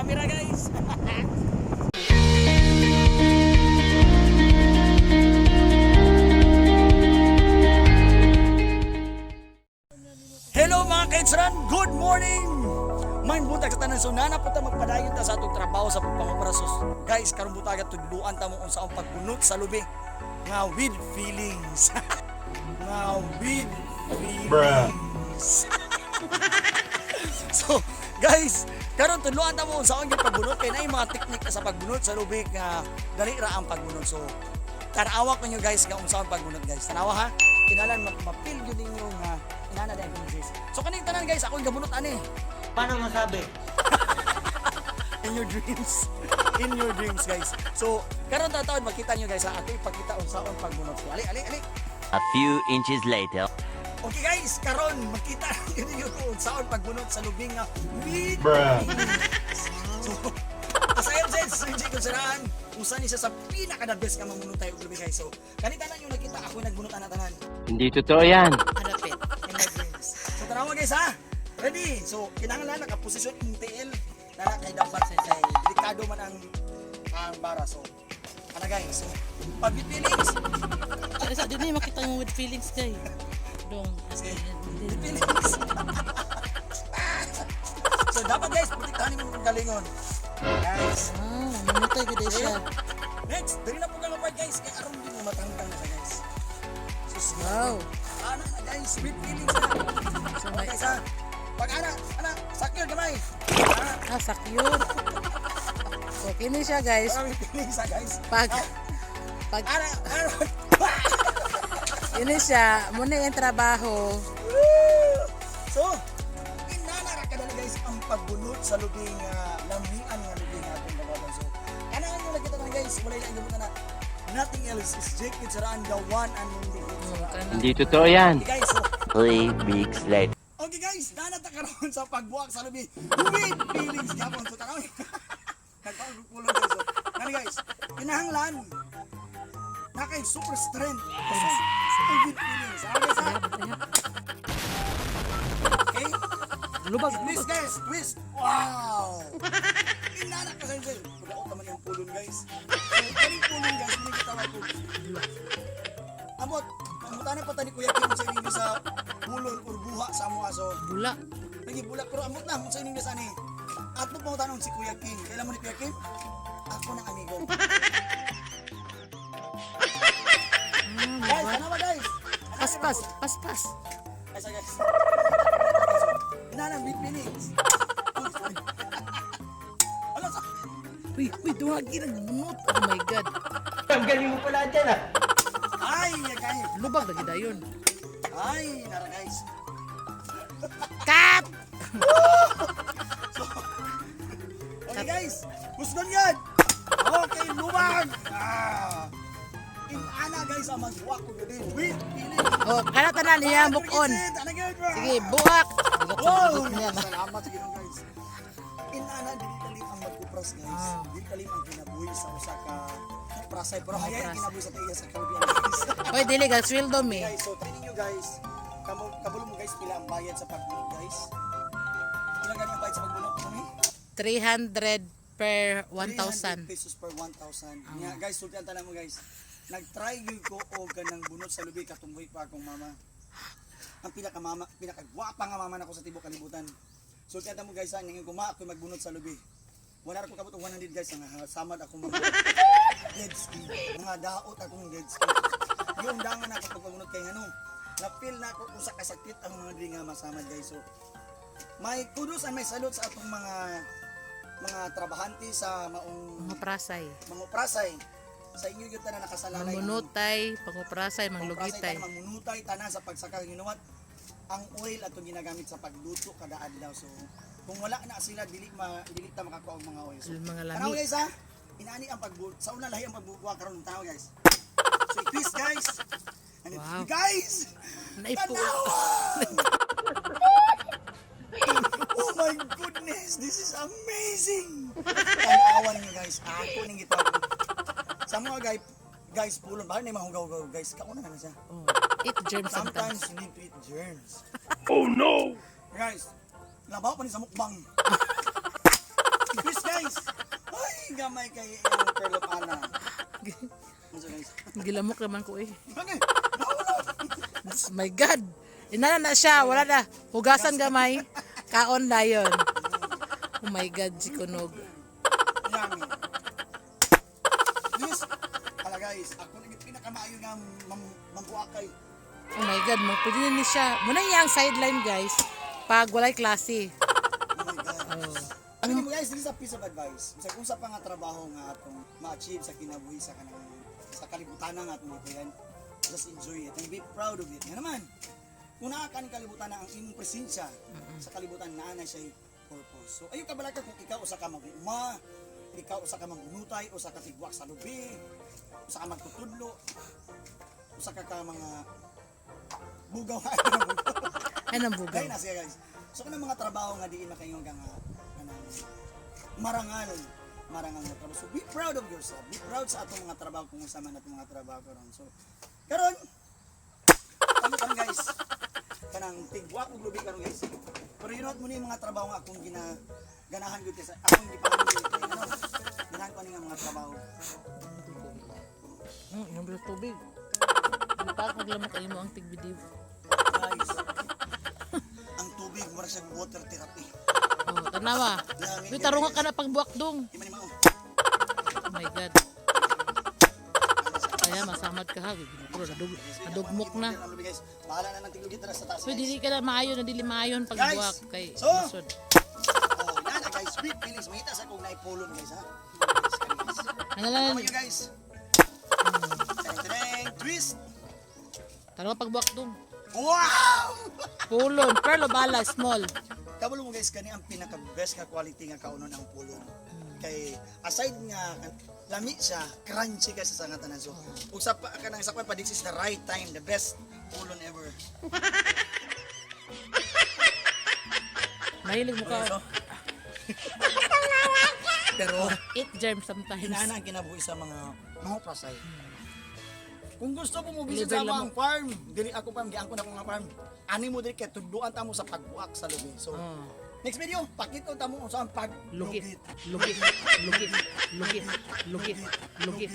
camera, guys. Hello, mga kaitsran! Good morning! Maayong buntag sa tanan. So nana po ta, magpadayon ta sa atong trabaho sa pagpangopra. So guys, karon butaga tudluan ta mo unsa ang pagbunot sa lubi nga with feelings. Nga with feelings. So guys, karon tudluan ta mo unsa ang pagbunot kay naay mga teknik na sa pagbunot sa lubi nga dali ra ang pagbunot. So tanawa ko nyo, guys, nga unsa ang pagbunot, guys. Tanawa ha. Kinalan mapil gyud ninyo nga inana dahil ko, guys. So kaning tanan, guys, ako yung gabunot ani. Paano masabi? In your dreams. In your dreams, guys. So, karon taon makita nyo, guys, ha, ako ipakita unsaon pagbunot. So, ali, ali, ali. A few inches later. Okay guys, karon makita ninyo kung unsaon pagbunot sa lubing nga with. So, as I have said, Sir J. Consiraan, usa ni siya sa pinaka the best nga mamunot tayo og lubi, guys. So, kanita lang yung nakita ako nagbunot ana tanan Hindi totoo yan. Hanapit. in my dreams. So, tanawa, guys, ha. Ready? So, kinahanglan nakaposisyon yung TL na kay dapat kay delikado man ang bara. So, ana guys. So, pag with feelings, Sa di na makita yung with feelings kay. Dong. sige, with feelings. So, dapat guys, protektahan mo yung galingon. Guys. Ah, mamatay gud siya. Next, dali na po ka part, guys, kay aron din mo matangtang na siya, guys. Sus, Wow. ana na guys, with feelings na. So, Okay, guys ha. Pag ana, ana, sakyo gamay. Ana, Ah, sakyo. So kini siya, guys. para with feelings ha, guys. Pag Ah, pag ana, ana. ini siya, muna yung trabaho. So, inana ra kadali, guys, ang pagbunot sa lubing lamian nga lubing atong gawatan. So, ana ang nakita na, guys, wala lang gabot na. Nothing else is Jake Kitsaraan, the one and only Kitsaraan. Hindi totoo yan. Okay guys, so 3 weeks later. Okay guys, dana ta karon sa pagbuwak sa lubi. With feelings gapon so tanaw. Nagpagpulong, guys. So, nani guys, kinahanglan na kay super strength. Kasi with feelings. Ah, guys, ha? Okay? Lubag. Twist, guys, twist. Wow! Inana ka sa inyo. Pagkaot naman yung pulon, guys. So, kaning pulon, guys, hindi kita ko. Amot, pangutana pa ta ni Kuya Kim sa inyo sa pulon or buha sa amo aso. Bula. Nagibulak pero amot na sa inyo ani. Ato pa tanong si Kuya Kim. Kailan mo ni Kuya Kim? Ako ng amigo. Guys, ano ba, guys? Paspas, paspas. Guys, guys. Inana with feelings. Oh, sorry. Ala sa Uy, uy, duha ginagbunot. Oh my God. Ang galing mo pala dyan ah. Ay, guys. Lubag lagi dayon. Ay, nara guys. Cut! So, okay guys, husgon yan! Okay, lubag! Ah. Inana guys ang magbuwak ko yun with feeling. Oh, kana tanan niya mukon. Ano gyud, bro? Sige, buhak. Wow! Salamat sa Ginoo, guys. Inana dili kalim ang magkupras, guys. Ah. Dili kalim ang kinabuhi sa usa ka prasay pero hayay ang kinabuhi sa tiya sa kalubian, guys. Oy, dili ga sweldo mi. Guys, so training nyo, guys. Kamo kabalo mo, guys, pila ang bayad sa pagbunot, guys? Pila gani ang bayad sa pagbunot kami? 300 per 300 1,000. pesos per 1,000. Nya guys, sultian tanan mo, guys. Nagtry gyud ko og ganang bunot sa lubi katunggoy pa akong mama. Ang pinakamama, pinakagwapa nga mama nako sa tibuok kalibutan. Sultian ta mo, guys, ha, ningon ko, "Ma, ako magbunot sa lubi." Wala ra ko kabot og 100, guys, nga samad ako mag dead skin. Mga daot akong dead skin. Yung dangan ako pagpabunot kay ngano. Na-feel na ako usa ka sakit ang mga diri nga masamad, guys. So, may kudos and may salute sa atong mga trabahante sa maong Mga prasay. mga prasay sa inyo gyud tanan nakasalalay. Mangunutay, panguprasay, Ang prasay manglugitay. tanan, mangunutay tanan sa pagsaka. You know what, ang oil atong ginagamit sa pagluto kada adlaw, so kung wala na sila dili ta makakuha og mga oil. So Mga tanaw lami. guys ha, inani ang pagbu sa una lahi ang pagbubuha karon, tanaw guys. So i-twist, guys. And Wow. guys, Naipo. tanawa! Oh my goodness, this is amazing. Tanawan niyo, guys, ako ning gitawag. Sa mga guys, guys, pulon ba ni mga hugaw-hugaw, guys, kauna na na siya. Oh, eat germs Sometimes sometimes. you need to eat germs. Oh no! Guys, labaw pa ni sa mukbang. Please guys. gamay kay iyang Pearl of Ana. Unsa, guys? Gilamok naman ko eh. Bagay, nahulog. My God! Inana na siya, wala na. Hugasan gamay. Kaon na yun. Oh my God, si Kunog. Yummy. This, ala guys, ako na yung pinakamaayo nga mangguakay. Oh my God, pwede na ni siya. Muna niya ang sideline, guys. Pag walay klase. Oh my God. Ano mo guys, this is a piece of advice. Bisag unsa pa nga trabaho nga atong ma-achieve sa kinabuhi sa kanang sa kalibutan nga atong gikuyan, just enjoy it and be proud of it. Nga naman, kung naa ka ning kalibutan na ang imong presensya sa kalibutan naa na siya purpose. So ayo ka balaka kung ikaw usa ka mag-uma, ikaw usa ka magunutay, usa ka tigwak sa lubi, usa ka magtutudlo, usa ka ka mga bugaw. Ay, nang bugaw. Gaya na siya, guys. So kanang mga trabaho nga diin makayong ka nga kanang marangal marangal nga trabaho. So be proud of yourself. Be proud sa atong mga trabaho kung unsa man atong mga trabaho karon. So karon ano karon, guys? Kanang tigwa og lubi karon, guys. Pero you know what mo ni mga trabaho nga akong gina ganahan gyud kay sa akong gipahan ano, ganahan ko ani nga mga trabaho. Yung bilang tubig. Di pa ako lamok ay mo ang tigbidiw. Guys, ang tubig mura siya water therapy. Oh, tanawa. Uy, tarunga ka na pagbuwak dong. Di man ni mao. Oh my God. Kaya masamad ka ha. Pero nadugmok na. Guys, bahala na ng tiglugi tara sa taas. So, Guys. dili ka na maayon na dili maayon pagbuwak Guys, kay so- lisod. Oh, nana guys, sweet feelings. Mahita sa kong naipulon, guys, ha. Guys, guys. Ano lang, How are you guys? Teng, teng, twist. tarunga pagbuwak dong. Wow! Pulon, pero bala small. Kabalo mo guys, kani ang pinaka best nga quality nga kaunon ang pulon. Kay aside nga lami siya, crunchy ka sa nga tanan. So, ug sa pa kanang sa pa, this is the right time, the best pulon ever. Mahilig mo ka. Pero Eat germ sometimes. Inaana ang kinabuhi sa mga mga prasay. Kung gusto mo mo visit Libre sa lamok. ang farm, dili ako farm, giangkon ako nga farm. Ani mo dili kay tudluan ta mo sa pagbuak sa lubi. So, next video, pakita ta mo unsa ang Lugit, paglugit. lugit, lugit, lugit, lugit, lugit. Lugit.